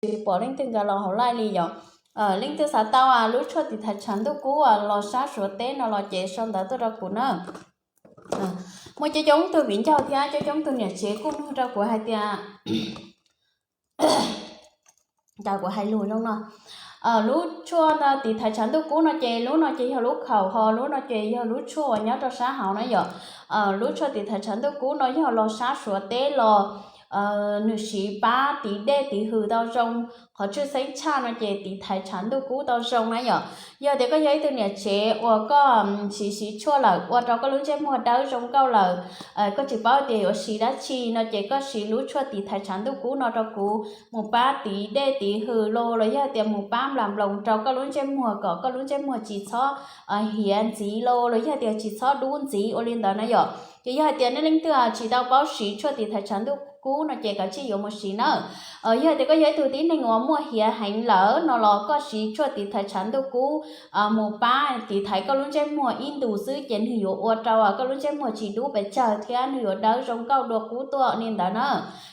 tsis pom leej twg nkag los hauv live li yom. Leej twg xav tau lub tshuaj tiv thaiv tshav ntuj kub los sab Suav teb no los ces sau ntawv tuaj rau kuv na. Muaj coob coob tug viv ncaus thiab coob coob tug niam tsev kuj nug rau kuv hais tias, cas kuv hais lus zoo no. Lub tshuaj tiv thaiv tshav ntuj kub no ces lub no ces yog lub khaum, ho lub no ces yog lub tshuaj uas nyob rau sab hauv na yom. Lub tshuaj tiv thaiv tshav ntuj kub no yog los sab Suav teb los, nws siv pab tiv dej tiv hws tau zoo, qhov tshwj xeeb tshaj no ces tiv thaiv tshav ntuj kub tau zoo na yom. Yog tias koj yog ib tug niam tsev uas koj siv siv tshuaj lawm ua rau koj lub ntsej muag dawb zoo nkauj lawm, koj tsis paub tias yuav siv dab tsi no ces koj siv lub tshuaj tiv thaiv tshav ntuj kub no rau kuv mus pab tiv dej tiv hws los los yog tias mus pab nplas nploos rau koj lub ntsej muag kom koj lub ntsej muag tsis txhob hiav ntxiv los los yog tias tsis txhob dub ntxiv ua li ntawd na yom. Ces yog hais tias nej leej twg tsis tau paub siv tshuaj tiv thaiv tshav ntuj kub no ces kav tsij yuav mus siv na. Yog tias koj yog ib tug tib neeg uas muaj hiav heev lawm no los koj siv tshuaj tiv thaiv tshav ntuj kub mus pab tiv thaiv koj lub ntsej muag ib ntus xwb ces nws yuav ua rau koj lub ntsej muag tsis dub pes tsawg thiab nws yuav dawb zoo nkauj dua qub tuaj li ntawd na.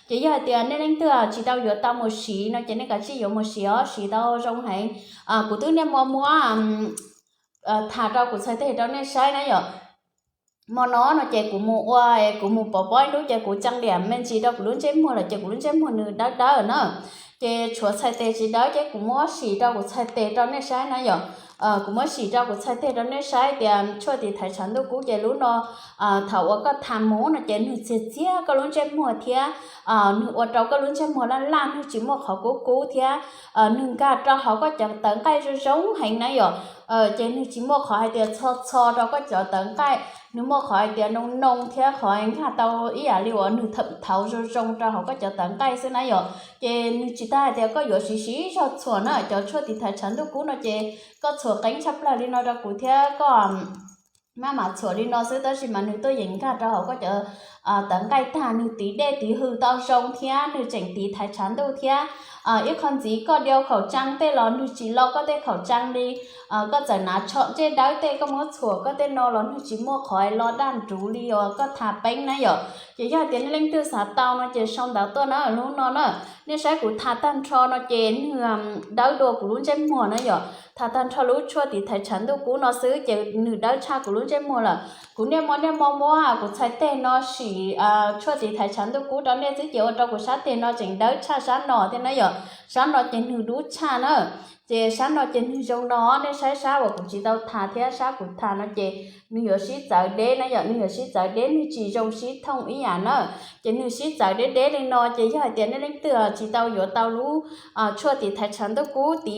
Ces yog hais tias nej leej twg tsis tau yuav tau mus siv no ces nej kav tsij yuav mus siv os, siv tau zoo heev. Kuv twb niaj hmo muab tham rau kuv txhais tes rau nej saib na yom. Hmo no no ces kuv mus ua, kuv mus pov pob ib hnub ces kuv tsa liam me ntsis rau kuv lub ntsej muag lawm ces kuv lub ntsej muag nws dawb dawb na. Ces tshuav txhais tes tsis dawb ces kuv muab sim rau kuv txhais tes rau nej saib na yom. Kuv muab sim rau kuv txhais tes rau nej saib tias tshuaj tiv thaiv tshav ntuj kub ces lub no thaum uas koj tha mus no ces nws txiag txiag koj lub ntsej muag thiab nws ua rau koj lub ntsej muag laj laj, nws tsis muaj qhov kub kub thiab nws nkag rau hauv koj cov tawv nqaij zoo zoo heev na yom. Ces nws tsis muaj qhov hais tias txho txho rau koj cov tawv nqaij, nws muaj qhov hais tias noo noo thiab qhov nkag tau ib yam li uas nws thawm thauv zoo zoo rau hauv koj cov tawv nqaij xwb na yom. Ces nws tsis tas hais tias koj yuav siv siv zog txhuam na, cov tshuaj tiv thaiv tshav ntuj kub no ces koj txhuam qeeb tshaj plaws li no rau kuv thiab koj maj mam txhuam li no xwb tab sis mas nws tuaj yeem nkag rau hauv koj cov tawv nqaij tag, nws tiv dej tiv hws tau zoo thiab nws tseem tiv thaiv tshav ntuj thiab. Ib qho ntxiv koj diau khaum tsaa tej los nws tsis lo koj tej khaum tsaa li. Koj txawm hnav tsho ntsej dawb tej koj muab txhuam koj tej no los nws tsis muaj qhov lo daj nruv li uas koj tha peeb na yom. Ces yog tias nej leej twg xav tau no ces sau ntawv tuaj na, lub no na. Nej saib kuv tha tag nrho no ces nws dawb dua kuv lub ntsej muag na yom. Tha tag nrho lub tshuaj tiv thaiv tshav ntuj kub no xwb ces nws dawb tshaj kuv lub ntsej muag lawm. Kuv niaj hmo niaj hmo muab kuv txhais tes no sim tshuaj tiv thaiv tshav ntuj kub rau nej xwb ces ua rau kuv sab tes no tseem dawb tshaj sab no thiab na yom. Sab no ces nws dub tshaj na. Ces sab no ces nws zoo no, nej saib sab uas kuv tsis tau tha thiab sab kuv tha no ces nws yuav sib txawv deb na yom, nws yuav sib txawv deb, nws tsis zoo sib thooj ib yam na. Ces nws sib txawv deb deb li no ces yog hais tias nej leej twg tsis tau yuav tau lub tshuaj tiv thaiv tshav ntuj kub tiv